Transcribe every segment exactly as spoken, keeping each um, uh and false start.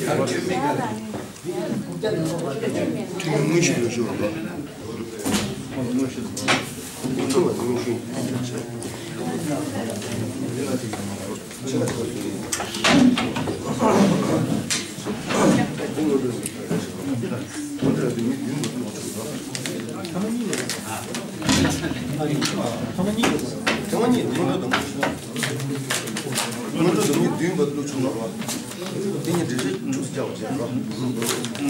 ཐུན་མོང་དངོས་གཞི་ལ་ཤོར་བ། ཐུན་མོང་དངོས་གཞི། ཐ་མ་གཉིས་ཐ་མ་གཉིས་སྔོན་འགྲོ་དང་། སྔོན་འགྲོ་དང་མི་བདུན་བར་བླུགས་ཆོག་ལ། དེ་ཉིད་འགྲེལ་བཤད་ཅུང་ཟད་རྒྱག་པ་བྱས་རོགས།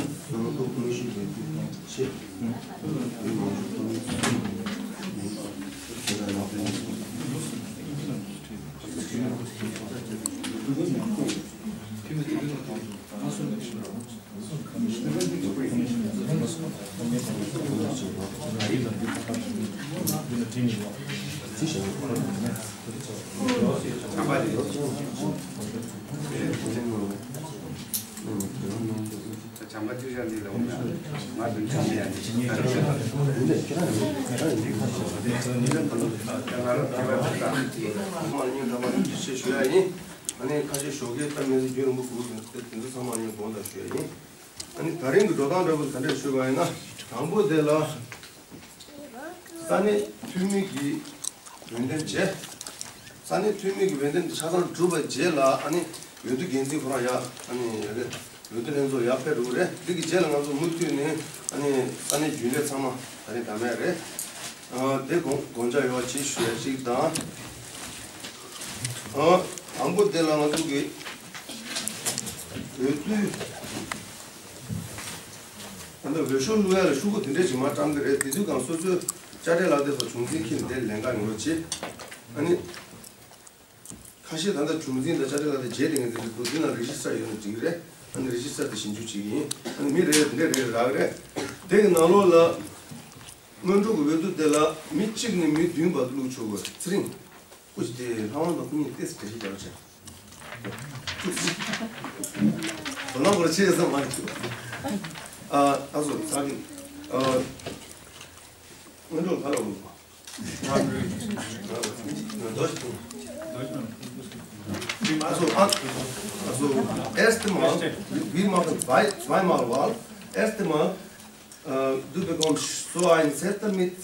བྱམས་པ་ཐུགས་ཤ་འདི་ལ་འོང་ཡ། ང་དུ་འཆམ་ཡ་འདི། ང་རང་ཐེ་བ་ཐུགས་ལ། མ་ཉིན་ཐ་མ་ཐུགས་རྗེ་ཆེ་ཞུ་ཡ་ཡིན། ཨ་ནི་ཁ་ཤས་ཞོགས་ཀས་སྟབས་མི་བདེ་རྒྱུན་རིང་པོ་སྒུག་ཟིན་དེ་དེ་ཚོ་ཚང་མ་ཉིན་དགོངས་དག་ཞུ་ཡ་ཡིན། ཨ་ནི་ད་རིང་གི་འགྲོ་སྟངས་འདྲ་པོ་ག་འདྲ་ཞུས་པ་ཡིན་ན། དང་པོ་དེ་ལ། ས་གནས་འཐུས་མི་གི་འོས་འདེམས་བྱས། ས་གནས་འཐུས་མི་གི་འོས་འདེམས་དེ་ཆ་ཚང་གྲུབ་པའི་རྗེས་ལ་ཨ་ནི་འོས་བསྡུ་འགན་འཛིན་ཁོ་རང་ཡ་ཨ་ནི་ཡ་གི་འོས་བསྡུ་ལྷན་ཚོགས་ཡར་ཕེབས་འགྲོ་གི་རེད། འདི་གི་རྗེས་ལ་ང་ཚོ་མུ་མཐུད་ནས་ཨ་ནི་ས་གནས་རྒྱུན་ལས་ཚང་མ་ད་རེས་འདེམས་ཡ་རེད། ཨ་དེ་དགོངས་དགོངས་འཇགས་ཡོད་པ་ཅིག་ཞུ་ཡ་ཅིག་དང་། ཨ་དང་པོ་དེ་ལ་ང་ཚོ་གི་འོས་བསྡུ། ད་ལྟ་འོས་ཤོག་བླུག་ཡ་ལ་ཤོག་གུ་དེ་འདྲས་ཅིག་མར་བཀྲམ་གི་རེད། དེ་དུས་གང་སོ་སོའི་དཔྱ་ཁྲལ་ལག་དེབ་སོགས་གྲུ་གཟིངས་འཁྱེར་ནས་དེ་ལེན་ག་ཡོང་རོགས་བྱེད། ཨ་ནི། ཁ་ཤས་ད་ལྟ་གྲུ་གཟིངས་དང་དཔྱ་ཁྲལ་ལག་དེབ་བརྗེ་དེ་ངས་དེ་འདྲ་འདུག་དེ་ནང་རེ་ཇི་སི་ཊར་ཡོད་ན་འགྲིག་གི་རེད། ཨ་ནི་རེ་ཇི་སི་ཊར་དེ་ཞིབ་འཇུག་བྱེད་ཀྱི་ཡིན། ཨ་ནི་མི་རེ་རེ་དེ་འདྲས་རེ་རག་གི་རེད། དེ་གི་ནང་ལོགས་ལ། སྔོན་འགྲོ་གི་འོས་བསྡུ་དེ་ལ་མི་གཅིག་ནས་མི་བདུན་བར་དུ་བླུག་ཆོག་གི་རེད། ཚེ་རིང་། སྐུ་མཁྱེན་དེ་ལྷ་དབང་དང་སྐུ་ཉིད་ཏེས་འགྲེལ་བཤད་རྒྱག་རོགས་བྱས། དོ་སྣང་བོར་ཆེ་ཙམ་མ་རེད། ཨ་ཨ་སོ་ས་གི་ཨ་སྔོན་འགྲོ་ག་ལ་འོང་། ཨ་སོ་ཨ་ཨ་སོ། Erstmal, wir machen zwei, zweimal Wahl. Erstmal, äh, du bekommst so einen Zettel mit,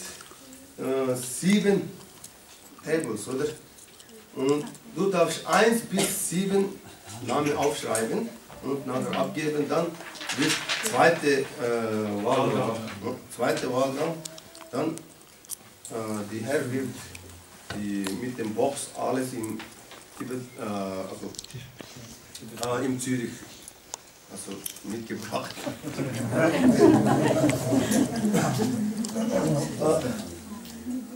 äh, sieben Tables, oder? Und du darfst eins bis sieben Namen aufschreiben und nachher abgeben. Dann wird zweite, äh, Wahlgang. Zweite Wahlgang. Dann, äh, die Herr wird die, mit dem Box alles im, über, äh, also, äh, im Zürich. Also, mitgebracht.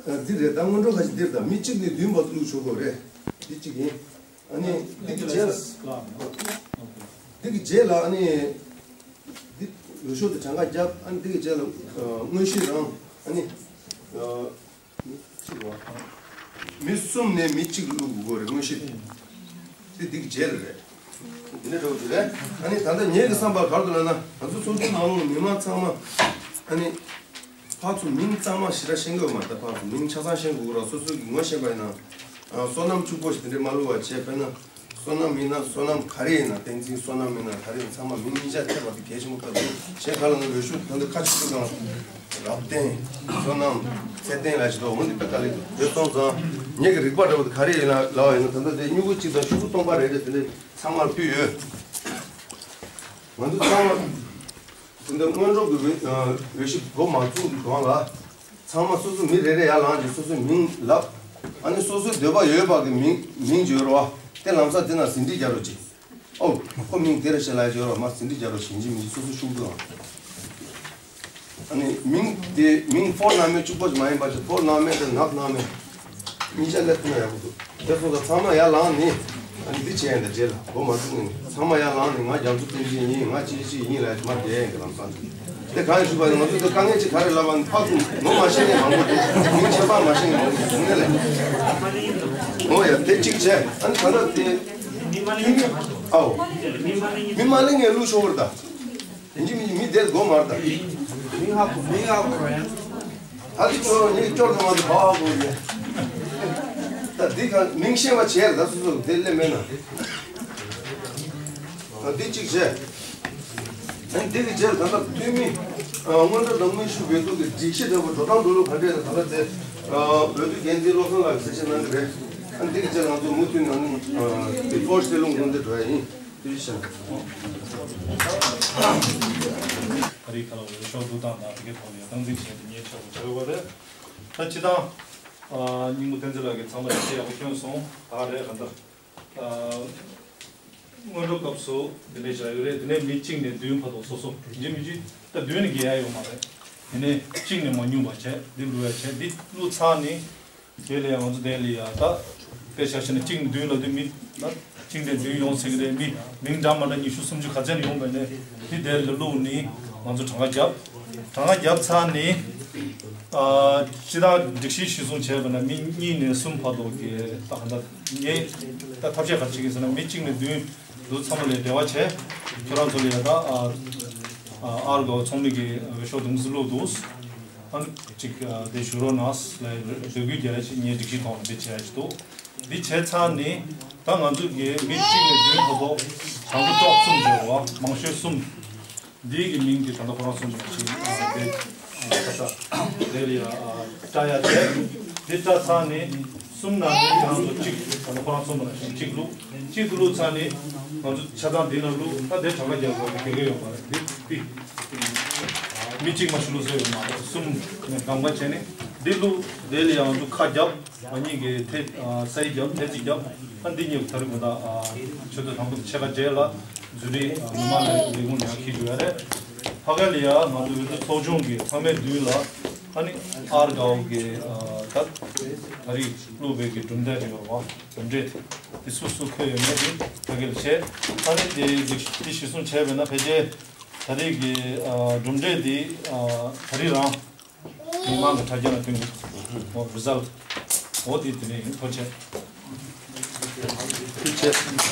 ཨ་འདི་རེད། ད་སྔོན་འགྲོ་ཁ་ཅིག་འདིར་ད་མི་གཅིག་ནས་བདུན་བར་དུ་བླུག་ཆོག་གི་རེད། འདི་གཅིག་ཡིན། ཨ་ནི་འདི་གི་རྗེས་ལ། འདི་གི་རྗེས་ལ་ཨ་ནི། འདི་འོས་ཤོག་དེ་གྲངས་ཀ་བརྒྱབ། ཨ་ནི་འདི་གི་རྗེས་ལ་དངོས་གཞི་རང་ཨ་ནི། མི་གཅིག་བ། མི་གསུམ་ནས་མི་གཅིག་བླུག་དགོས་རེད་དངོས་གཞི། དེ་འདི་གི་རྗེས་ལ་རེད། འདི་ནས་འགྲོ་དགོས་རེད། ཨ་ནི་ད་ལྟ་ངེད་ཀྱི་བསམ་པར་ག་རེ་འདུག་ལབ་ན། ང་ཚོ་སོ་སོའི་ནང་ལོགས་མི་མང་ཚང་མ་ཨ་ནི། ཕར་ཚུར་མིང་གཙང་མ་ཞེ་དྲག་ཤེས་ཀྱི་ཡོད་མ་རེད། ད་ཕར་ཚུར་མིང་ཆ་ཚང་ཤེས་དགོས་ར། སོ་སོའི་གི་ངོ་ཤེས་པ་ཡིན་ན། ཨ་བསོད་ནམས་གཅིག་པོ་ཞིག་དེ་འདྲས་མ་བླུག་པ་བྱས། དཔེར་ན། བསོད་ནམས་ཡིན་ན་བསོད་ནམས་ག་རེ་ཡིན་ན། བསྟན་འཛིན་བསོད་ནམས་ཡིན་ན་ག་རེ་ཡིན། ཚང་མ་མིང་གཉིས་ཆ་ཐེབས་པ་དེ་གལ་ཆེན་པོ་ལྟ་བུ་བྱས། ག་ལ་ན་འོས་ཤོག་ད་ལྟ་ཁ་ཆེ་ཤོས་དང་རབ་བརྟན། བསོད་ནམས། ཚེ་བརྟན་ལ་ཞིག་འདུག་འོ་འདི་དཔེ་དཀའ་ལས་འདུག་དེ་སོང་ཙང་ངེད་ཀྱི་རིག་པ་འདྲ་བོ་དེ་ག་རེ་ཡིན་ལབ་པ་ཡིན་ན། ད་ལྟ་དེ་སྨྱུ་གུ་གཅིག་དང་ཤོག་གུ་སྟོང་པ་རེ་རེ་དེ་འདྲ་ཚང་མར་ཕུལ་ཡོད། ང་ཚོ་ཚང་མ་དེ་འདྲ་སྔོན་འགྲོ་གི་འོས་འོས་གཞི་འགོ་མ་བཙུགས་གོང་ལ། ཚང་མ་སོ་སོའི་མི་རེ་རེ་ཡར་ལངས་ཀྱིས་སོ་སོའི་མིང་ལབ། ཨ་ནི་སོ་སོའི་འདོད་པ་ཡོད་པ་གི་མིང་མིང་བརྗོད་རོགས། དེ་ལམ་སང་དེ་ན་ཟིན་བྲིས་རྒྱག་རོགས་གྱིས། ཨོ། ཁོ་མིང་དེ་རེད་ཤག་ལབ་བརྗོད་རོགས། མར་ཟིན་བྲིས་རྒྱག་རོགས། ཡིན་གཅིག་མིན་གཅིག་སོ་སོ་ཤུགས་དགོས་ཨང་། ཨ་ནི་མིང་དེ་མིང་ཕོར་ནང་མེད་གཅིག་པོ་ཞིག་མ་ཡིན་པ་ཞིག་ཕོར་ནང་མེད་དང་ནག་ནང་མེད། གཉིས་ཆ་སླེབས་ཐུབ་ན་ཡག་པོ་འདུག་དེ་སོང་ཙང་ཚང་མ་ཡར་ལངས་ནས། ཨ་ནི་འདི་བྱས་ཡིན་ད་རྗེས་ལ་འགོ་མ་བཙུགས་ནས་ཚང་མ་ཡར་ལངས་ནས། ང་རྒྱ་མཚོ་བསྟན་འཛིན་ཡིན། ང་ཅི་ཅི་ཡིན་ལབ་མར་བསྡད་ཡིན་གི་ལམ་སང་། དེ་གང་ཡིན་ཞུས་པ་ཡིན། ང་ཚོ་དེ་དཀའ་ངལ་ཅིག་ག་རེ་ལབ་པ་ནི། ཕར་ཚུར་ངོ་མ་ཤེས་མཁན་མང་པོ་འདུག་མིང་ཁྱད་པར་མ་ཤེས་མཁན་མང་པོ་འདུག་དེ་ནས་ལས། འོ་ཡ། དེ་གཅིག་བྱས། ཨ་ནི་ད་ལྟ་དེ་ཐུན་མིན། ཨའོ། མི་མ་གླེང་ངས་བླུག་ཆོག་པར་ད། ཡིན་གཅིག་མིན་གཅིག་མི་དེར་སྒོ་མར་ད། མིང་ཧ་གོ། མིང་ཧ་གོ་ཡ། ད་འདི་ཁྱོད་ངས་སྐྱོར་དང་མ་དུ་བ་ཧ་གོ་ཡ། ད་འདི་ག་མིང་ཤེས་པ་བྱས་ད་སོ་སོ་དེ་སླེབས་མེད་ན། ད་འདི་གཅིག་བྱས། ཨ་ནི་འདི་གི་རྗེས་ལ་ད་ལྟ་འཐུས་མི་ཨ་སྔོན་འགྲོ་དང་དངོས་ཞུགས་འབད་འཐུས་ཀྱི་སྒྲིག་གཞི་འདྲ་བོ་འགྲོ་སྟངས་འགྲོ་ལུགས་ག་འདྲས་ལ་ད་ལྟ་དེ་ཨ་འོས་བསྡུ་འགན་འཛིན་བློ་བཟང་ལགས་ཀྱིས་གསལ་བཤད་གནང་གི་རེད། ཨ་ནི་འདི་གི་རྗེས་ལ་ང་ཚོ་མུ་མཐུད་ནས་ཨ་ནི་ཨ་དེ་ཕོར་སི་ལུང་དགོན་དེ་འགྲོ་ཡ་ཡིན། དེ་བཞིན་ཨ་རིའི་ཁ་ལ་འོས་ཤོག་བསྡུ་སྟངས་དང་དེ་གའི་ཐོག་ནས་སྟངས་འཛིན་བྱས་ཏེ་ངས་ཆོག་པ་བྱ་དགོས་པ་རེད། ད་སྤྱི་བཏང་ཨ་སྙིང་པོ་བསྟན་འཛིན་ལགས་ཀྱིས་ཚང་མ་ལ་ཞེ་ཡག་པོ་སྐྱོན་སོང་། ད་རེད་ག་འདྲ། ཨ་སྔོན་འགྲོ་སྐབས་སུ་དེ་འདྲས་བཞག་ཡོད་རེད། དེ་ནས་མི་གཅིག་ནས་བདུན་བར་དུ་སོ་སོ་ཡིན་གཅིག་མིན་གཅིག་ད་བདུན་ནས་བརྒལ་ཡ་ཡོད་མ་རེད། དེ་ནས་གཅིག་ནས་མ་ཉུང་བ་བྱས་འདི་བླུག་ཡ་བྱས་འདི་བླུག་ཚར་ནས་དེ་ལ་ཡང་ང་ཚོ་དེ་ལ་ཡ་ད་དཔེ་ཆ་བཞག་ན་གཅིག་ནས་བདུན་ལ་དུས་མི་ད་གཅིག་ནས་བདུན་ཡོང་ཟེར་གི་རེད། མི་མིང་འདྲ་མ་འདྲ་ཉི་ཤུ་སུམ་ཅུ་ག་ཚད་ནས་ཡོང་བས་ནས་འདི་དེ་ལ་བླུག་ནས་ང་ཚོ་གྲངས་ཀ་བརྒྱབ། གྲངས་ཀ་བརྒྱབ་ཚར་ནས་ཨ་སྤྱི་བཏང་སྒྲིག་གཞི་གཞིར་བཟུང་བྱས་པ་ན་མི་གཉིས་ནས་གསུམ་བར་དུ་གི་ད་ག་འདྲ་ངས་ད་ཐབས་ཤེས་ག་རེ་བྱེད་ཀྱི་ཟེར་ན་མི་གཅིག་ནས་བདུན་འདུག་ཚང་མ་ལས་འབྲེལ་བ་བྱས། ཁྱོད་རང་ཚོ་ལ་ཡ་ད་ཨ་ཨར་གོ་ཚོགས་མི་གི་འོས་ཤོག་དུང་སི་བླུག་འདུག་ཨ་ནི་གཅིག་དེ་ཞུ་རོགས་གནང་ལ་འབོད་སྐུལ་རྒྱག་ཡ་ཞིག་ངས་སྒྲིག་གཞི་ཐོག་ནས་འདི་བྱས་ཡ་ཞིག་འདུག་འདི་བྱས་ཚར་ནས་ད་ང་ཚོ་གི་མི་གཅིག་ནས་བདུན་བར་དུ་བྱང་བུ་ཏོག་གསུམ་བྱས་པ་མང་ཤོས་གསུམ། འདི་གི་མིང་གི་ད་ལྟ་ཁོ་རང་གསུངས་པ་ནང་བཞིན་ཨ་དེ་ཨ་ཁ་ས་དེ་ལ་ཡ་ཨ་བཀྲ་ཡ་བྱས། འདི་བཀྲ་ཚར་ནས་གསུམ་ནང་ནས་ང་ཚོ་གཅིག་ད་ལྟ་ཁོ་རང་གསུངས་པ་ནང་བཞིན་གཅིག་བླུག་གཅིག་ཏུ་བླུག་ཚར་ནས་ང་ཚོ་ཆ་ཚང་འདི་ནང་བླུག་ད་དེ་གྲངས་ཀ་རྒྱག་དགོས་པའི་དགེ་རྒན་ཡོད་མ་རེད། འདི་འདི་མི་གཅིག་མ་ཞིག་བླུག་ས་ཡོད་མ་རེད། གསུམ་ནས་སྒང་ག་བྱས་ནས་འདི་བླུག་དེ་ལ་ཡ་ང་ཚོ་ཁ་རྒྱབ། ང་གཉིས་ཀྱིས་ཐེ་ཨ་ས་ཡིག་བརྒྱབ། ཐེ་ཚིག་བརྒྱབ། ཨ་འདི་གཉིས་ད་རེས་གོ་ད་ཨ་ཆུ་ཚོད་དང་པོ་དེ་ཕྱེད་ཀ་རྗེས་ལ་འཛུལ་རིས་ཨ་མི་མང་ལས་ལས་ཁུངས་ནས་ཡང་འཁྱེར་འགྲོ་ཡ་རེད། ཕ་གི་ལ་ཡ་ང་ཚོ་འོས་བསྡུ་ཚོགས་ཆུང་གི་ཚང་མས་མདུན་ལ་ཨ་ནི་ཨར་དགའ་བོ་གི་ཨ་ད་ད་རེས་བླུགས་པའི་གི་གྲུབ་འབྲས་དེ་ཡོད་རེད་བ། གྲུབ་འབྲས་དེ་དེ་སུ་སུ་འཁོད་ཡོད་མེད་དེ་ཕ་གི་ལ་བཤད། ཨ་ནི་དེ་དེ་གཞི་བཟུང་བྱས་པས་ན་ཕལ་ཆེར་ད་རེས་ཀྱི་ཨ་གྲུབ་འབྲས་དེ་ཨ་ད་རེས་རང་མི་མང་གི་དྲ་རྒྱ་ལ་བཏོན་འོ་རི་ཛལ་ཊི་འོ་དེ་དེ་ནས་ཡིན། ཐུགས་རྗེ་ཆེ། ཐུགས་རྗེ་ཆེ།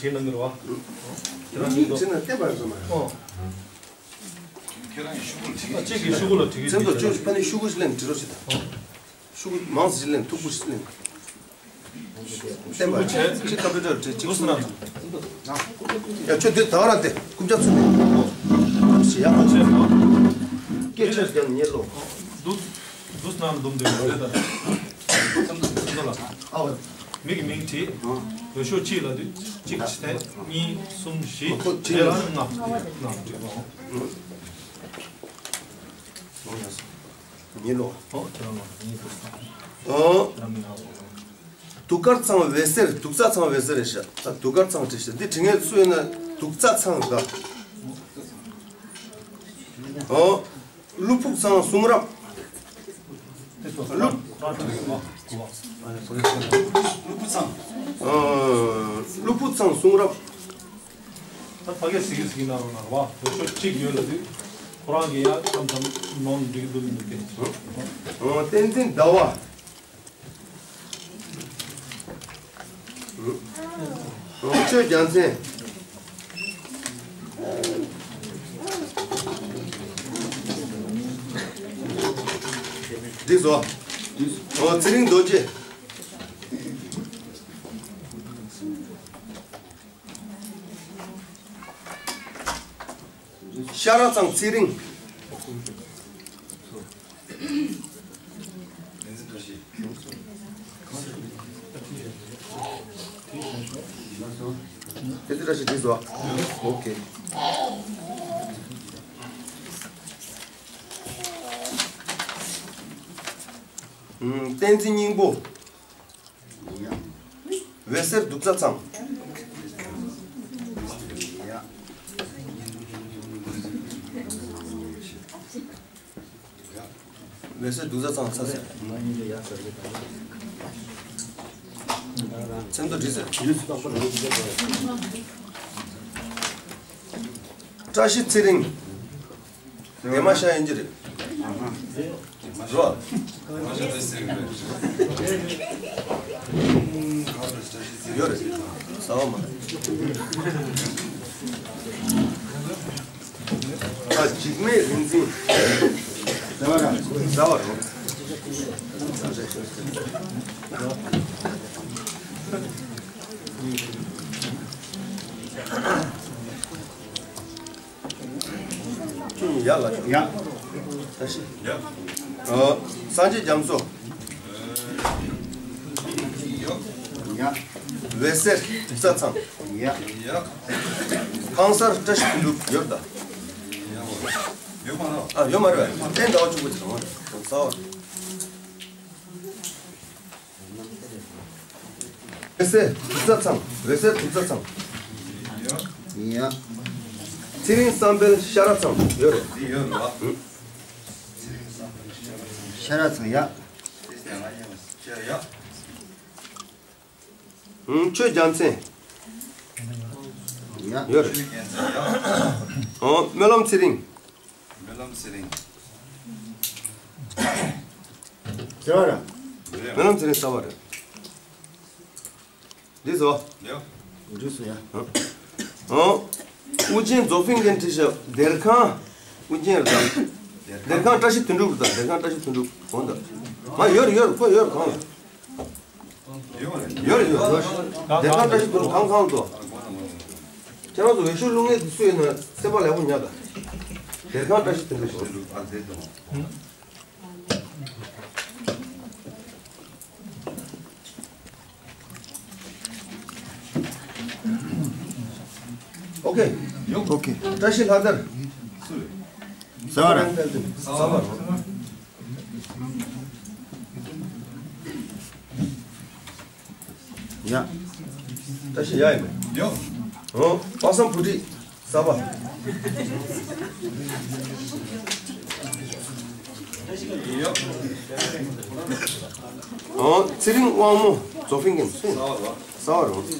དྲིས་གནང་གི་རེད་བ། ཁྱེད་རང་གཉིས་ཚོ་བྱས་ན་བསྟན་པ་ཡོད་ས་མ་རེད། ཨོ། ཁྱེད་རང་གི་ཤོག་བུ་ལ་བྲིས་ཀྱི་གཅིག་གིས་ཤོག་བུ་ལ་བྲིས་ཀྱི་མཚན་ཐོ་བཅོས་ཕ་ནི་ཤོག་གུ་ཞིག་ལེན་བྲིས་རོགས་བྱེད་དང་། ཤོག་གུ་མང་ཙམ་ཞིག་ལེན། མཐུག་པོ་ཞིག་ལེན། བསྟན་པ་ཅི་ཀམ་པུ་ཊར་བྲིས་གཅིག་གསུམ་རང་། ཡ་ཁྱོད་འདི་ད་ག་རང་དེ་རྐུབ་བཀྱག་ཚུད་མེད། ཞེ་ཡག་པོ་བྱས་ནོ། སྐད་ཆ་ཀྱང་ཉན་ལོ། འདུག་འདུག་སྣང་འདུག་འདུག་རེད་ད། མཚན་ཐོ་ལ། ཨ་འོ། མི་གི་མིང་བྲིས། འོས་ཤོག་གཅིག་ལ་དུས་གཅིག་བྱས་ཏེ་གཉིས་གསུམ་བཞི་ཁོ་གཅིག་དེ་ལ་ལྔ་ལྔ་བྲིས་པ། ཉན་ལོ། ཨོ་ཁྱེད་རང་ལ་གཉིས་འདུག་ཨོ། ཁྱེད་རང་མིང་ང་སོང་། གདུགས་དཀར་ཚང་འོད་ཟེར། གདུགས་རྩ་ཚང་འོད་ཟེར་རེད་ཤག་ད་གདུགས་དཀར་ཚང་བྲིས་ཤག་འདི་བྲིས་མཁན་སུ་ཡིན་ན་གདུགས་རྩ་ཚང་ད། ཨོ། ཀླུ་ཕུག་ཚང་གསུང་རབ། ཀླུ། ཀླུ་ཕུག་ཚང་། ཨོ། ཀླུ་ཕུག་ཚང་གསུང་རབ། ད་ཕ་གིར་གཟིགས་ཀྱི་གཟིགས་གནང་རོགས་གནང་རོགས། འོས་ཤོག་གཅིག་ཡོད་ལབ་དུས་ཁོ་རང་གིས་ཡང་མཚམས་མཚམས་ནོར་འགྲིག་གི་འདུག་མི་འདུག་སྐད། ཨོ། བསྟན་འཛིན་ཟླ་བ། ཨོ། ཆོས་རྒྱལ་མཚན། འདི་ཚོ། ཨོ། ཚེ་རིང་རྡོ་རྗེ། ཤ་ར་ཚང་ཚེ་རིང་། དེ་ཚོ་བཀྲ་ཤིས་བདེ་སོང་། ཨོ་ཁེ། ཨུམ། བསྟན་འཛིན་སྙིང་པོ། འོད་ཟེར་གདུགས་རྩ་ཚང་། འོད་ཟེར་གདུགས་རྩ་ཚང་ཚ་ཟེར། མཚན་ཐོ་བྲིས་ཟེར། བཀྲ་ཤིས་ཚེ་རིང་། དེ་མ་ཤ་ཡིན་གྱི་རེད། རོ། ཡོད་རེད། ཟ་བ་མ། ཨ། འཇིགས་མེད་རིག་འཛིན། ཟ་བ་ར། ཟ་བ་རོ། ཁྱོད་ཡར་ལ། ཡ། བཀྲ་ཤིས། ཡ། ཨ། སངས་རྒྱས་རྒྱ་མཚོ། ཡ། འོད་ཟེར་གདུགས་རྩ་ཚང་། ཡ། ཁང་གསར་བཀྲ་ཤིས་དོན་གྲུབ་ཡོད་ད། ཡོད་མ་རེད། ཨ། ཡོད་མ་རེད། བསྟན་ཟླ་བ་ཕྱུག་པོ་ཅིག་དང་། ཟ་བ། འོད་ཟེར་གདུགས་རྩ་ཚང་། འོད་ཟེར་གདུགས་རྩ་ཚང་། ཡ། ཚེ་རིང་བསམ་འཕེལ་ཤ་ར་ཚང་ཡོད་རེད། ཡོད་རེད། ཤ་ར་ཚང་། ཡ། ཡ། ཨུམ། ཆོས་རྒྱལ་མཚན། ཡ། ཡོད་རེད། ཨོ། སྨོན་ལམ་ཚེ་རིང་། སྨོན་ལམ་ཚེ་རིང་། ཟ་བ་ར། སྨོན་ལམ་ཚེ་རིང་ཟ་བ་རེད། འདི་ཚོ། ཡ། འདི་ཚོ་ཡ། ཨོ། ཨུ་རྒྱན་རྫོགས་ཕིང་གན་བྲིས་ཤག་སྡེར་ཁང་། ཨུ་རྒྱན་རེད་ད། སྡེར་ཁང་བཀྲ་ཤིས་དོན་གྲུབ་རེད་ད། སྡེར་ཁང་བཀྲ་ཤིས་དོན་གྲུབ་འོང་ད། ང་ཡོད་རེད། ཡོད་རེད། ཁོ་ཡོད་རེད། གང་ཡོད། ཡོད་རེད། ཡོད་རེད། སྡེར་ཁང་བཀྲ་ཤིས་དོན་གྲུབ་གང་གང་འདུག་ཁྱེད་རང་ཚོ་འོས་ཤོག་བླུག་མཁན་དེ་སུ་ཡིན་ན་སེམས་པ་ལེགས་པོ་ཉར་ད། སྡེར་ཁང་བཀྲ་ཤིས་དོན་གྲུབ་ཞོག་ཨོ་ཁེ། ཨོ་ཁེ། བཀྲ་ཤིས་ལྷ་དར། ཟ་བ་ར། ཟ་བ་ར། ཡ། བཀྲ་ཤིས་ཡ་ཡིན་པས། ཡོ། ཨོ། པ་སངས་བུ་ཁྲིད་ཟ་བ། ཡོ། ཨོ། ཚེ་རིང་དབང་མོ་རྫོགས་ཕིང་གན་ཟ་བ་ར། ཟ་བ་ར། ཚེ་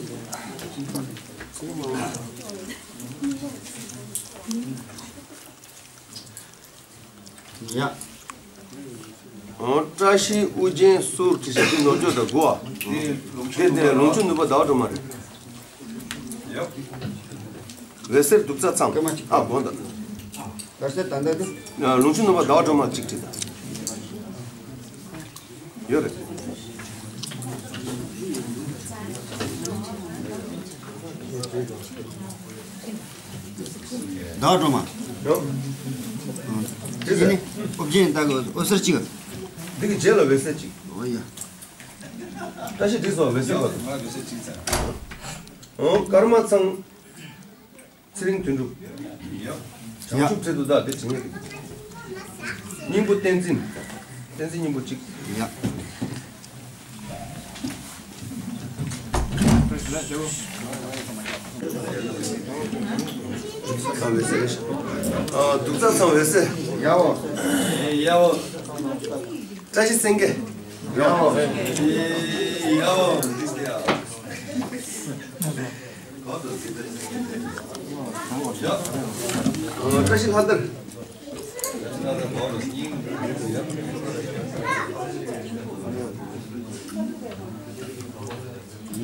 རིང་དབང་མོ། ཡ། ཨོ། བཀྲ་ཤིས་ཨུ་རྒྱན་སུ་བྲིས་ཤག་འདི་ནོར་བཅོས་དང་དགུ་བ། དེ་དེ་ལོངས་སྤྱོད་ནུས་པ་ཟླ་བ་སྒྲོལ་མ་རེད། འོད་ཟེར་གདུགས་རྩ་ཚང་། ཨ། དགོངས་དག་ད་ཟེར་ད་ད་དུ། ལོངས་སྤྱོད་ནུས་པ་ཟླ་བ་སྒྲོལ་མ་གཅིག་བྲིས་དང་། ཡོད་རེད། ཟླ་བ་སྒྲོལ་མ། ཡོ། དེ་ནི་ཨོ་རྒྱན་ད་གི་འོད་ཟེར་གཅིག་འདི་གི་རྗེས་ལ་འོད་ཟེར་གཅིག་ཨོ་ཡ། བཀྲ་ཤིས་བདེ་སོང་འོད་ཟེར་བ། ཨོ། ཀརྨ་ཚང་། ཚེ་རིང་དོན་གྲུབ། ཡ། བྱང་ཆུབ་ཚེ་འདུ་དག་དེ་བྱེད་ངེས་རེད། སྙིང་པོ་བསྟན་འཛིན། བསྟན་འཛིན་སྙིང་པོ་གཅིག་ཡ། ཚང་བའི་སྲས། ཨ། འདུག་ཚང་ཚང་བའི་སྲས། ཡའོ། ཡའོ། བཀྲ་ཤིས་སེང་གེ། ཡའོ། ཡའོ། བཀྲ་ཤིས་ལྷ་དར།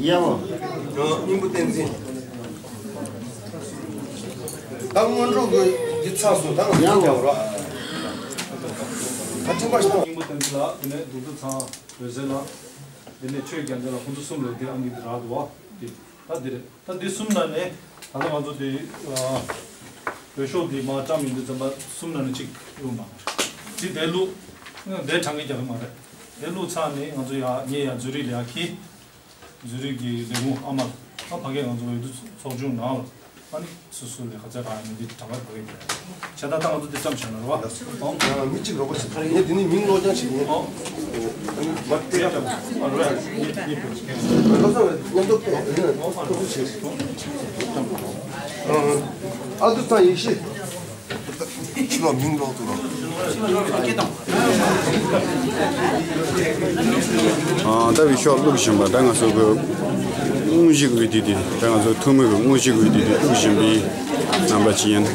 ཡའོ། སྙིང་པོ་བསྟན་འཛིན། ད་སྔོན་འགྲོ་གི་འདི་ཚར་སོང་། ད་ང་ཚོ་རྒྱག་རོགས། ད་ཁྲིམས་པ་ཞིག་དང་། སྙིང་པོ་བསྟན་འཛིན་ལགས། དེ་ནས་འདུག་ཚང་འོད་ཟེར་ལགས། དེ་ནས་ཆོས་རྒྱལ་མཚན་ལགས། ཁོང་ཚོ་གསུམ་རེད། འདིར་ཨང་ཀི་འདི་རག་འདུག་བ། འདི་ད་འདི་རེད། ད་འདི་གསུམ་ནང་ནས་ད་ལྟ་ང་ཚོ་འདི་ཨ་འོས་ཤོག་འདི་མར་བཀྲམ་ཡོང་དུས་ཙམ་པ་གསུམ་ནང་ནས་གཅིག་བླུགས་མ་རེད། འདི་དེ་བླུགས། འདི་གྲངས་ཀ་རྒྱག་གི་མ་རེད། དེ་བླུགས་ཚར་ནས་ང་ཚོ་ཡར་ངས་ཡར་ཛུ་རིག་ལ་ཡར་འཁྱེར། ཛུ་རིག་གི་ལས་ཁུངས་ཨ་མ་ལགས། ཨ་ཕ་གིར་ང་ཚོ་འོས་བསྡུ་ཚོགས་ཆུང་ནང་ལ། ཨ་ནི་སོ་སོ་ལས་ཀ་ཚད་རག་ཡོད་དེ་གྲངས་ཀ་ཕ་གིར་རྒྱག་བྱས། ད་ལྟ་ང་ཚོ་འདི་བརྩམས་བཞག་ན་རེད་བ། ཨོ། ཡང་མི་གཅིག་རོགས་པ་བྱེད། ངས་འདི་ནས་མིང་ཀློག་རྐྱང་བྱེད་ཀྱི་ཡིན། ཨོ། མ་སྟེར་ཡ། ཨ་རེད། ངས་ངས་བོད་ཀྱི་བློ་བཟང་ལ་མཉམ་དུ་ཕེབས། ཨ་ནི་ཐུགས་རྗེ་ཆེ། ཨ། ཨ་འདུག་ཚང་ཡེ་ཤེས། ཕྱི་ལོགས་མིང་ཀློག་ཐུབ་རོགས། ཨ། ད་འོས་ཤོག་བླུགས་བཞིན་པ། ད་ང་ཚོ་གི་དངོས་གཞིའི་འོས་བསྡུ་དེ། ད་ང་ཚོ་ཐུན་མོང་གི་དངོས་གཞིའི་འོས་བསྡུ་དེ་བླུགས་བཞིན་པའི་རྣམ་པ་ཅིག་ཡིན།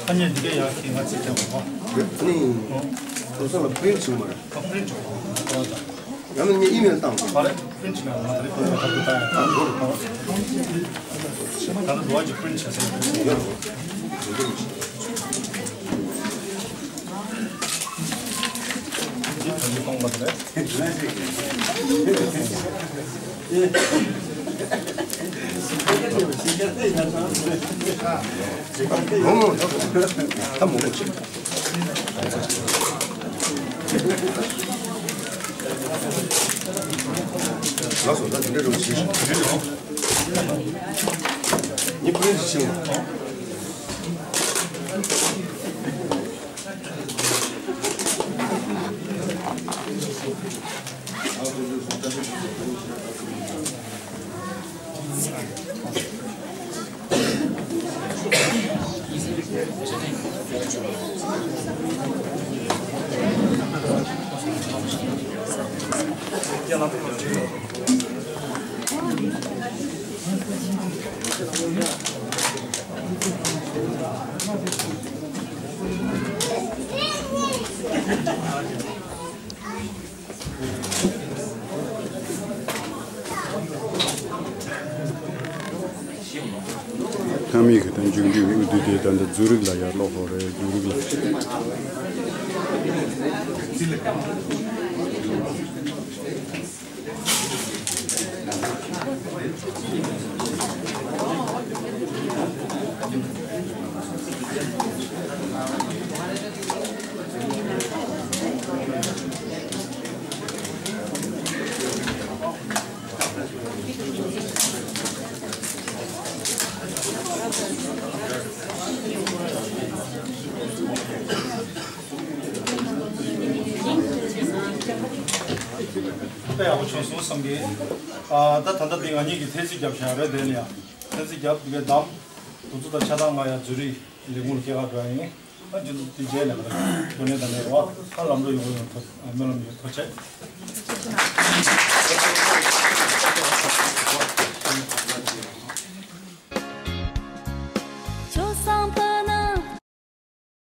ཨ་ནི་འདི་ག་ཡག་གི་ང་ཚིག་ཀྱང་རོ། ཨ་ནི་ཁོ་ཚོ་ལ་པི་རིན་ཊི་བྱུང་མ་རེད། ཨ། པི་རིན་ཊི་བྱུང་། ཡང་ན་ངས་ཨི་མེལ་བཏང་དགོས། ཨ་རེད། པི་རིན་ཊི་བྱུང་ཡང་ང་ད་རེས་ཁོ་ཚོ་ལ་ཁ་པར་བཏང་ཡང་། ཨ། འགྲོ་རེད། ད་ལྟ་འགྲོ་བ་ཅིག་པི་རིན་ཊི་བྱ་ས་ཡོད། ཡོད་རེད། འདི་དོན་གྱི་སྟོང་པ་དེ་རེད། ལགས་སོ། ད་དེ་འདྲ་རེད་བྱས་ཤིག་ངས་པི་རིན་ཊི་བྱེད། མཐའ་མའི་གི་ད་མཇུག་འབྲས་འོས་བསྡུ་དེ་ད་ལྟ་ཛུ་རིག་ལ་ཡར་ལོག་ཧོ་རེད། ཛུ་རིག་ལ། ཡག་པོ་བྱུང་སོང་བསམ་གི། ཨ་ད་ད་ལྟ་འདི་ང་གཉིས་ཀྱིས་ཐེལ་ཙེ་བརྒྱབ་བཞག་རེད། དེ་ནས་ཡང་ཐེལ་ཙེ་བརྒྱབ་དེ་གའི་བདམས། དུས་ཚོད་དང་ཆ་ཚང་ང་ཡང་ཛུ་རིག་ལས་ཁུངས་ལ་སྐྱེལ་ག་འགྲོ་ཡ་ཡིན། ཨ་རྗེས་སུ་དེ་རྗེས་ལ་ང་ཚོ་གོ་གནས་དང་ལས་རོགས་ཨ་ལམ་འགྲོ་ཡོང་ཡོང་ཐུབ། ཨ་སྨོན་ལམ་ཡོད། ཐུགས་རྗེ་ཆེ། ཆོས་བཟང་།